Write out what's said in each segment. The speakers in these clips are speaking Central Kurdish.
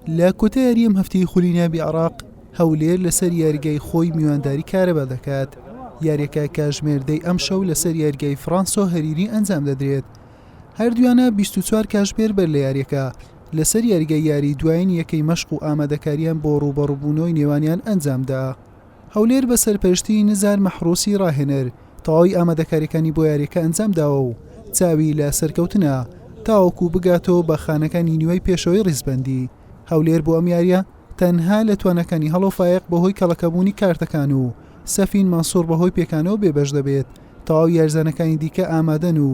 لە کۆتا یاری ئەم هەفتەی خولی نایابی عێراق، هەولێر لەسەر یاریگای خۆی میوانداری کارەبا دەکات. یاریەکە کاژمێر دەی ئەمشەو لەسەر یاریگای فرانسۆ هەریری ئەنجام دەدرێت. هەردوویانە 24 کاژمێر بەر لە یاریەکە لەسەر یاریگای یاری دوایین یەکەی مەشق و ئامادەکاریان بۆ ڕووبەڕووبوونەوەی نێوانیان ئەنجامدا. هەولێر بە سەرپەرشتیی نزار مەحروسی راهێنەر تەواوی ئامادەکارییەکانی بۆ یارییەکە ئەنجامداوە و چاوی لە سەرکەوتنە تاوەکو بگاتەوە بە خانەکانی نیوەی پێشەوەی ریزبەندی. هەولێر بۆ ئەم یارییە تەنها لە تواناکانی هەڵۆ فایەق بەهۆی کەڵەکەبوونی کارتەکان و سەفین مەنسوڕ بەهۆی پێکانەوە بێبەش دەبێت، تەواوی یاریزانەکانی دیکە ئامادەن و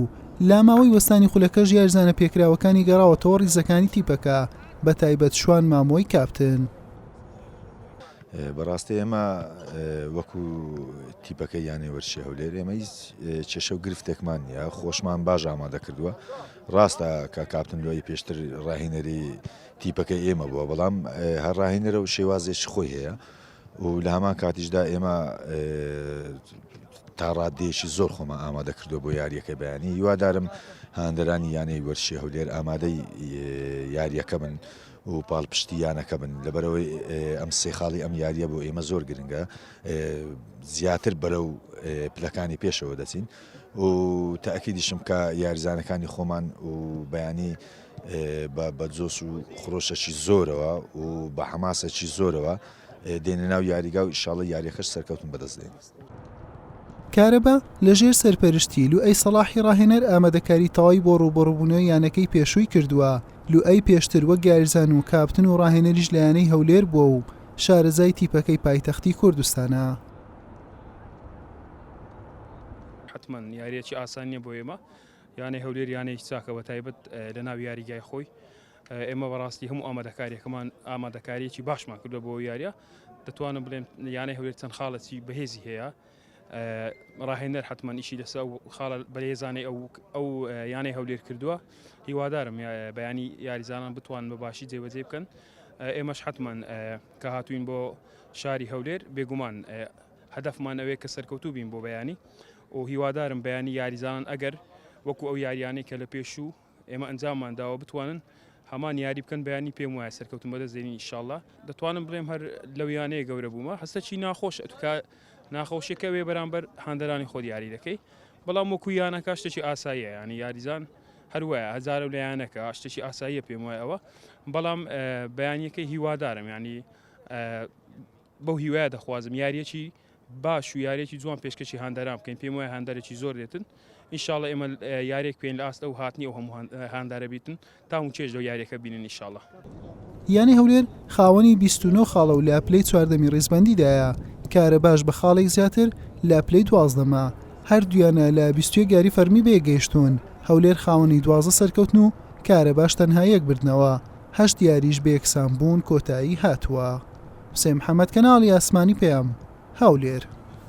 لە ماوەی وەستانی خولەکەش یاریزانە پێکراوەکانی گەڕاوەتەوە ریزەکانی تیپەکە بەتایبەت شوان مامۆی کاپتن. بەڕاستی ئێمە وەکو تیپەکە یانەی وەرشی هەولێر ئێمە هیچ کێشە و گرفتێکمان نییە خۆشمان باش ئامادە کردووە ڕاستە کە کاپتن لۆی پێشتر ڕاهێنەری تیپەکە ئێمە بووە بەڵام هەر ڕاهێنەرە و شێوازێکی خۆی هەیە و لە هەمان کاتیشدا ئێمە تا ڕادەیەکی زۆر خۆمان ئامادە کردووە بۆ یاریەکە بەیانی هیوادارم هاندەرانی یانەی وەرشی هەولێر ئامادەی یاریەکە بن و پاڵپشتی یانەکە بن، لەبەرئەوەی ئەم سێ خاڵی ئەم یارییە بۆ ئێمە زۆر گرنگە، زیاتر بەرەو پلەکانی پێشەوە دەچین و تەئکیدیشم کە یاریزانەکانی خۆمان و بەیانی بە جۆش و خرۆشەکی زۆرەوە و بە حەماسێکی زۆرەوە دێنە ناو یاریگا و ئیشاڵە یاریەکەش سەرکەوتن بەدەست دێنین. کارەبا، لەژێر سەرپەرشتی لوئەی سەڵاحی ڕاهێنەر ئامادەکاری تەواوی بۆ ڕووبەڕووبوونەوەی یانەکەی پێشووی کردووە، لوئەی پێشتر وەک یاریزان و کاپتن و ڕاهێنەریش لە یانەی هەولێر بووە و شارەزای تیپەکەی پایتەختی کوردستانە. حەتمەن یارییەکی ئاسان نییە بۆ ئێمە، یانەی هەولێر یانەیەکی چاکە بەتایبەت لەناو یاریگای خۆی، ئێمە بەڕاستی هەموو ئامادەکاریەکەمان ئامادەکاریەکی باشمان کردوە بۆ یاریە دەتوانم بڵێم یانەی هەولێر چەند خاڵێکی بەهێزی هەیە ڕاهێنەر حتمما ئیشی لەسەر ئەو خاڵە بەهێزانەی ئەو ئەو یانەی هەولێر کردووە هیوادارم بەیانی یاریزانان بتوان بە باشی جێبەجێ بکەن ئێمەش حتمما کە هاتوین بۆ شاری هەولێر بێگومان هەدەفمان ئەوەیە کە سەرکەوتوو بین بۆ بەیانی و هیوادارم بەیانی یاریزانان ئەگەر وەکو ئەو یاریانەی کە لە پێشوو ئێمە ئەنجاممان داوە بتوانن هەمان یاری بکەن بەیانی پێم وایە سەرکەوتن بەدەست دێنین ئیشاڵڵا دەتوانم بڵێم هەر لەو یانەیە گەورە بوومە هەستەکی ناخۆش ئەتوکە ناخۆشیەکە وێ بەرامبەر هاندەرانی خۆت یاری دەکەی بەڵام وەکو یانەکە شتێکی ئاساییە ینی یاریزان هەروایە هەزارە لە یانەکە شتێکی ئاساییە پێم وایە ئەوە بەڵام بەیانیەکەی هیوادارم ینی بەو هیوایە دەخوازم یاریەکی باش و یاریەکی جوان پێشکەشی هاندەران بکەین پێم وایە هاندەرێکی زۆر دێتن ئینشاڵە ئێمە یاریەک پێین لە ئاست ئەو هاتنی ئەو هەموو هاندارە بیتن تا هەموو چێژ لەو یاریەکە بینن ئینشاڵە. یانەی هەولێر خاوەنی 29 خاڵە و لە پلەی چواردەمی ریزبەندیدایە، کارەباش بە خاڵێک زیاتر لە پلەی دوازدەمە، هەردوویانە لە 21 یاری فەرمی بەیەکگەیشتوون، هەولێر خاوەنی 12 سەرکەوتن و کارەباش تەنها یەک بردنەوە، هەشت یاریش بەیەکسانبوون کۆتایی هاتووە. حوسێن محەمەد کەناڵی ئاسمانی پەیام، هەولێر.